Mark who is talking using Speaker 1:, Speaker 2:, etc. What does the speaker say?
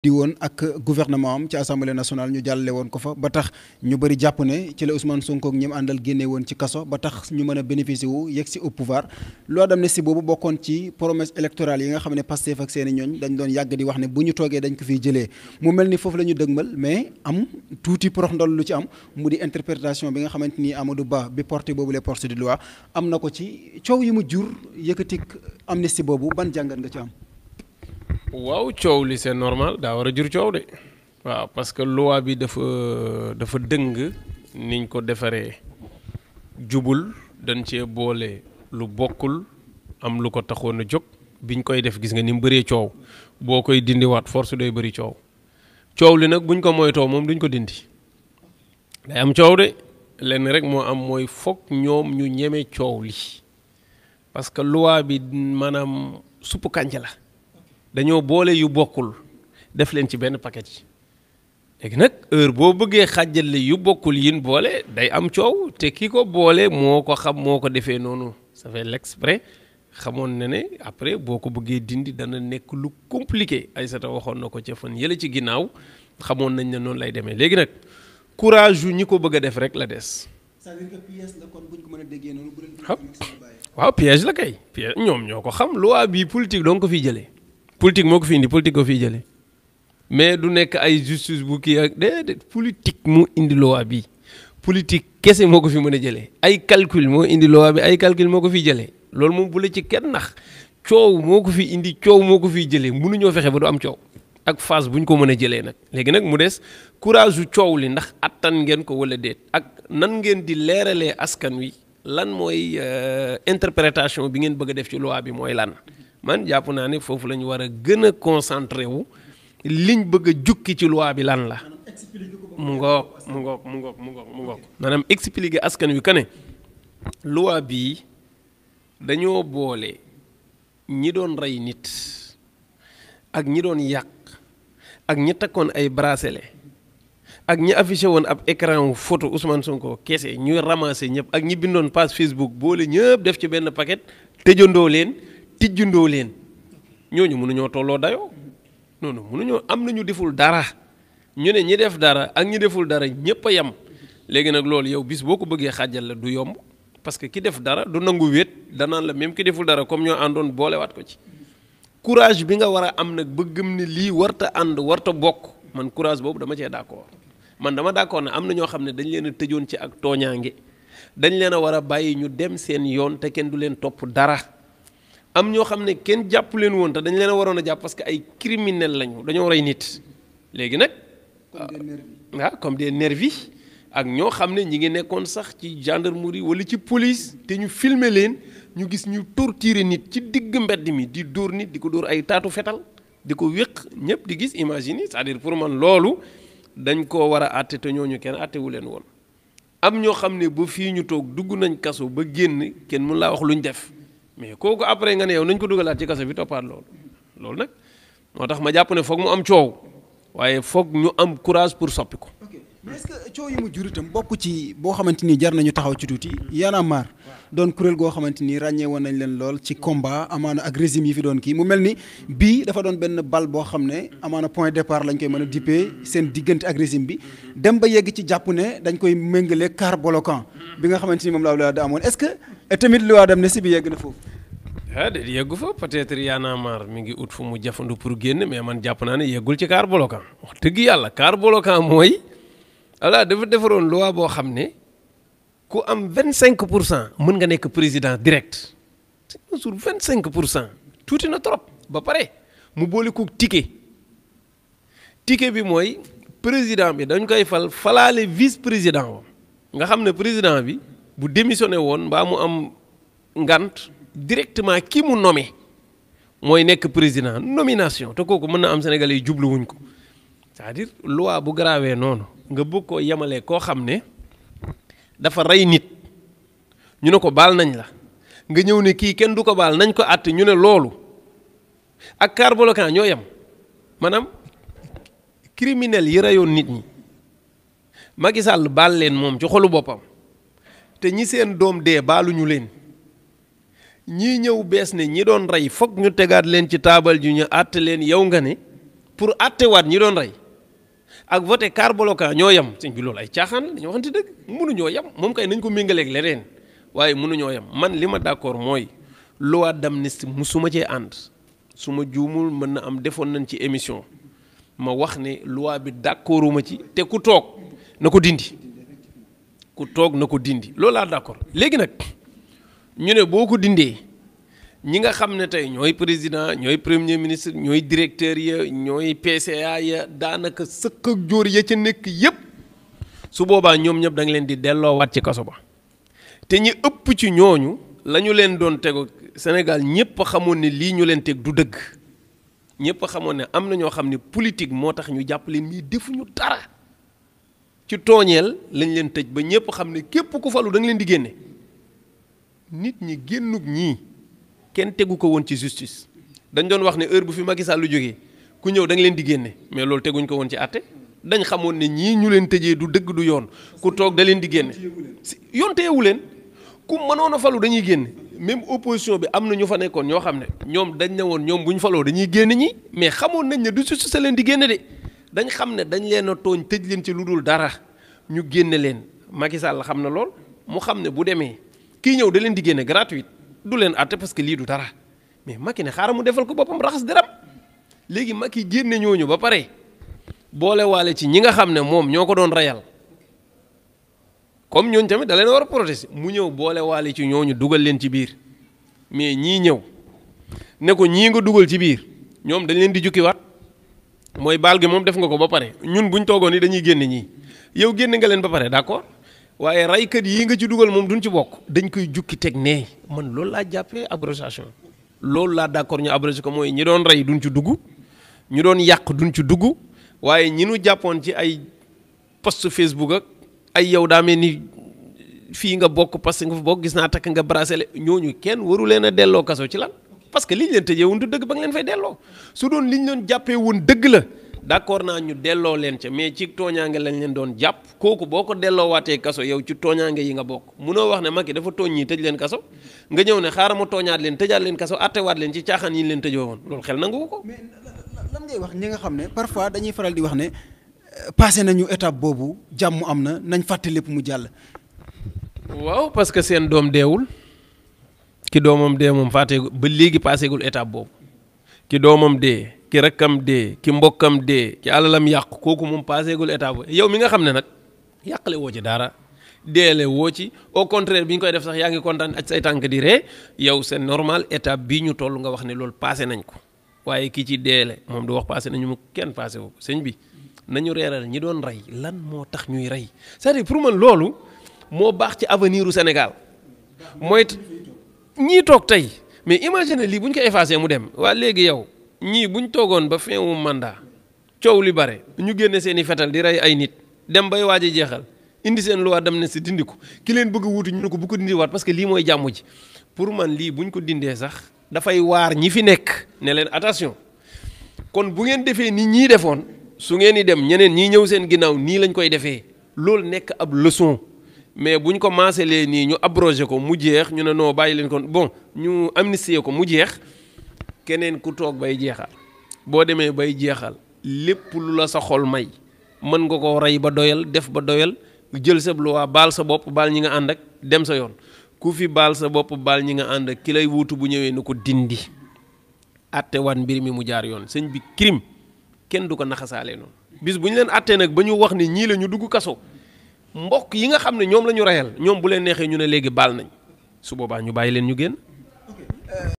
Speaker 1: di woon ak gouvernement am ci assemblée nationale ñu jàllale woon ko fa ba tax ñu bëri jàpp ne ci la Ousmane Sonko ak ñim àndal génne woon ci kaso ba tax ñu mën a bénéficier wu yegg si au pouvoir loi d'amnistie boobu bokkoon ci promesse électorale yi nga xam ne Pastef ak seeni ñooñ dañ doon yàgg di wax ne bu ñu toogee dañ ko fiy jëlee mu mel ni foofu la ñu dëgmal mais am tuuti porox ndol lu ci am mu di interprétation bi nga xamante ni Amadou Ba bi porté boobu les portes de loi am na ko ci coow yi mu jur yëkkatik amnistie boobu ban jàngat nga ci am.
Speaker 2: waaw coow li c'est normal daa war a jur coow de waaw parce que loi bi dafa dëng niñ ko defaree jubul dañ cee boole lu bokkul am lu ko taxoon a jóg biñ koy def gis nga ni mu bëree coow boo koy dindiwaat force day bëri coow coow li nag buñ ko moytoo moom duñ ko dindi day am coow de lenn rek moo am mooy foog ñoom ñu ñeme coow li parce que loi bi maanaam suppu kànja la dañoo boole yu bokkul def leen ci benn paquet yi léegi nag heure boo bëggee xàjjale yu bokkul yin boole day am coow te ki ko boole moo ko xam moo ko defee noonu ça fait l'exprès xamoon na ne après boo ko bëggee dindi dana nekk lu compliqué Aïssata waxoon na ko ca fan yële ci ginnaaw xamoon nañ ne noonu lay demee léegi nag courage yu ñi ko bëgg a def rek la des.
Speaker 1: c'est-à-dire que piège la kon buñ ko mën a déggee noonu bu leen
Speaker 2: waaw piège la kay piège ñoom ñoo ko xam loi bii politique dong ko fiy jëlee. politique moo ko fi indi politique ko fiy jëlee mais du nekk ay justice bu kii ak déedéet politique mu indi loi bi politique kese moo ko fi mën a jëlee ay calcul moo indi loi bi ay calcul moo ko fiy jëlee loolu moom bu la ci kenn nax coow moo ko fi indi coow moo ko fiy jëlee mënuñoo fexe ba du am coow ak phase bu ñu ko mën a jëlee nag léegi nag mu des courage yu coow li ndax attan ngeen ko wala déet ak nan ngeen di leeralee askan wi lan mooy interprétation bi ngeen bëgg a def ci loi bi mooy lan. man jàpp naa ne foofu la ñu war a gën a concentré wu liñ bëgg a jukki ci loi bi lan la mu ngoog maanaam expliquer askan wi que ne loi bii dañoo boole ñi doon rey nit ak ñi doon yàq ak ñi takkoon ay bracelet ak ñi affiché woon ab écran photo Ousmane Sonko kese ñuy ramasser ñëpp ak ñi bindoon page Facebook boole ñëpp def ci benn paquet tëjandoo leen tijjundoo leen ñooñu mënuñoo tolloo dayoo noonu mënuñoo am nañu deful dara ñu ne ñi def dara ak ñi deful dara ñëpp a yem léegi nag loolu yow bis boo ko bëggee xàjjal la du yomb parce que ki def dara du nangu wéet danaan la même ki deful dara comme ñoo àndoon boolewaat ko ci courage bi nga war a am nag ba gëm ne lii warta ànd warta bokk man courage boobu dama cee d'accord man dama d'accord ne am na ñoo xam ne dañ leen a tëjoon ci ak tooñaange dañ leen a war a bàyyi ñu dem seen yoon te kenn du leen topp dara am ñoo xam ne kenn jàpp leen woon te dañ leen a waroon a jàpp parce que ay criminel lañu dañoo rey nit léegi nag waaw comme des nervis ak ñoo xam ne ñi ngi nekkoon sax ci gendarmerie wala ci police te ñu filmer leen ñu gis ñu torturer nit ci digg mbedd mi di dóor nit di ko dóor ay taatu fetal di ko wéq ñëpp di gis imagine c'est-à-dire pour man loolu dañ koo war a àtte te ñooñu kenn àttewu leen woon am ñoo xam ne ba fii ñu toog dugg nañ kaso ba génn kenn mun laa wax luñ def mais kooku après nga ne yow nañ ko dugalaat ci kaso bi toppaat loolu nag moo tax ma jàpp ne foog mu am coow waaye foog ñu am courage pour soppi ko.
Speaker 1: ok mais est-ce que coow yi mu jur itam bokk ci boo xamante ni jar nañu taxaw ci tuuti Y'en a marre doon kuréel goo xamante ni ràññee woon nañ leen lool ci combat amaana ak régime yi fi doon kii mu mel ni bii dafa doon benn bal boo xam ne amaana point départ lañ koy mën a dippee seen diggante ak régime bi dem ba yegg ci jàpp ne dañ koy méngale car bloquant bi nga xamante ni moom laa da amoon est-ce que tamit loi d'amnistie bi yegg na foofu.
Speaker 2: ah déedéet yeggu fa peut-être Y'en a marre mi ngi ut fu mu jafandu pour génn mais man jàpp naa ne yeggul ci car bloquant wax dëgg yàlla car bloquant mooy voilà dafa defaroon loi boo xam ne ku am 25% mën nga nekk président direct sur 25% tuuti na trop ba pare mu boole ko ticket bi mooy président bi dañ koy falaale vice président wam nga xam ne président bi bu démissionné woon mbaa mu am ngant directement ki mu nommé mooy nekk président nomination te kooku mën na am Sénégalais yi jubluwuñ ko c'est-à-dire loi bu garaawee noonu nga bëgg koo yemalee koo xam ne dafa rey nit ñu ne ko baal nañ la nga ñëw ne kii kenn du ko baal nañ ko àtte ñu ne loolu ak car bloquant ñoo yem maanaam criminel yi reyoon nit ñi Macky Sall baal leen moom ci xolu boppam te ñi seen doom dee baaluñu leen ñii ñëw bees ne ñi doon rey foog ñu tegaat leen ci taabal ju ñu àtte leen yow nga ne pour àttewaat ñi doon rey ak voté car bloquant ñoo yem sëñ bi loolu ay caaxaan la dañoo waxante dëgg mënuñoo yem moom kay nañ ko méngaleeg leneen waaye mënuñoo yem man li ma d'accord mooy loi d'amnistie musuma cee ànd su ma juumul mën na am defoon nañ ci émission ma wax ne loi bi d'accorduma ci te ku toog na ko dindi loolu laa d'accord léegi nag ñu ne boo ko dindee ñi nga xam ne tey ñooy président ñooy premier ministre ñooy directeur ya ñooy PCA ya daanaka sëkk ak jóor ya ca nekk yépp su boobaa ñoom ñëpp da nga leen di delloowaat ci kaso ba te ñi ëpp ci ñooñu la ñu leen doon tegu Sénégal ñëpp xamoon ne lii ñu leen teg du dëgg ñëpp xamoon ne am na ñoo xam ne politique moo tax ñu jàpp leen mii defuñu dara ci tooñeel lañ leen tëj ba ñëpp xam ne képp ku falu da nga leen di génne nit ñi génnug ñii kenn tegu ko woon ci justice dañ doon wax ne heure bu fi Macky Sall lu jógee ku ñëw da nga leen di génne mais loolu teguñ ko woon ci àtte dañ xamoon ne ñii ñu leen tëjee du dëgg du yoon ku toog da leen di génne yoon teyewu leen ku mënoon a falu dañuy génne même opposition bi am na ñu fa nekkoon ñoo xam ne ñoom dañ ne woon ñoom bu ñu faloo dañuy génne ñi mais xamoon nañ ne du justice leen di génne de dañ xam ne dañ leen a tooñ tëj leen ci lu dul dara ñu génne leen Macky Sall xam na lool mu xam ne bu demee kii ñëw da leen di génne gratuite du leen àtte parce que lii du dara mais Macky ne xaaral mu defal ko boppam raxas deram léegi Macky génne ñooñu ba pare boole waale ci ñi nga xam ne moom ñoo ko doon reyal comme ñooñu tamit da leen war a protéger mu ñëw boole waale ci ñooñu dugal leen ci biir mais ñii ñëw ne ko ñii nga dugal ci biir ñoom dañ leen di jukkiwaat mooy baal gi moom def nga ko ba pare ñun buñ toogoon ni dañuy génne ñii yow génne nga leen ba pare d'accord waaye raykat yii nga ci dugal moom duñ ci bokk dañ koy jukki teg nee man loolu laa jàppee abrogation loolu laa d'accord ñu abrogé ko mooy ñi doon rey duñ ci dugg ñu doon yàq duñ ci dugg waaye ñi nu jàppoon ci ay post Facebook ak ay yow daa mel ni fii nga bokk parce que nga fa bokk gis naa takk nga bracelet ñooñu kenn waru leen a delloo kaso ci lan parce que liñ leen tëjee woon du dëgg ba nga leen fay delloo su doon liñ leen jàppee woon dëgg la d'accord naa ñu delloo leen ca mais ci tooñaange lañ leen doon jàpp kooku boo ko delloo waatee kaso yow ci tooñaange yi nga bokk munoo wax ne Macky dafa tooñ ñii tëj leen kaso nga ñëw ne xaaral ma tooñaat leen tëjaat leen kaso attewaat leen ci caaxaan yi ñu leen tëjoo woon loolu xel nangu ko.
Speaker 1: mais lan ngay wax ñi nga xam ne parfois dañuy faral di wax ne passé nañu étape boobu jàmm am na nañ fàtte lépp mu jàll.
Speaker 2: waaw parce que seen doom deewul ki doomam dee moom fàtteegul ba léegi passégul étape boobu ki doomam dee. ki rakkam dee ki mbokkam dee ki alalam yàqu kooku moom passégul état bu yow mi nga xam ne nag yàqale woo ci dara deele woo ci au contraire bi ñu koy def sax yaa ngi kontaan ak say tànk di ree yow c'est normal étape bii ñu toll nga wax ne loolu passé nañ ko waaye ki ci deele moom du wax passé nañu mu kenn passé wu ko sëñ bi nañu reeral ñi doon rey lan moo tax ñuy rey c'est-à-dire pour man loolu moo baax ci avenir u Sénégal mooy ñii toog tey mais imagine lii bu ñu ko effacé mu dem waa léegi yow ñii buñ toogoon ba fin wu mandat coow li bare ñu génne seen i fetal di rey ay nit dem bay waaj a jeexal indi seen loi d'amnistie dindi ko ki leen bëgg a wuutu ñu ne ko bu ko dindiwaat parce que lii mooy jàmm ji pour man lii buñ ko dindee sax dafay waar ñi fi nekk ne leen attention kon bu ngeen defee ni ñii defoon su ngeen di dem ñeneen ñii ñëw seen ginnaaw nii lañ koy defee loolu nekk ab leçon mais buñ ko maaselee nii ñu abrogé ko mu jeex ñu ne non bàyyi leen kon bon ñu amnistier ko mu jeex keneen ku toog bay jeexal boo demee bay jeexal lépp lu la sa xol may mën nga koo rey ba doyal def ba doyal jël sa loi baal sa bopp baal ñi nga ànd ak dem sa yoon ku fi baal sa bopp baal ñi nga ànd ak ki lay wuutu bu ñëwee na ko dindi atte waat mbir mi mu jaar yoon sëñ bi crime kenn du ko naxasaalee noonu bis bu ñu leen attee nag ba ñu wax ne ñii la ñu dugg kaso mbokk yi nga xam ne ñoom la ñu reyal ñoom bu leen neexee ñu ne léegi baal nañ su boobaa ñu bàyyi leen ñu génn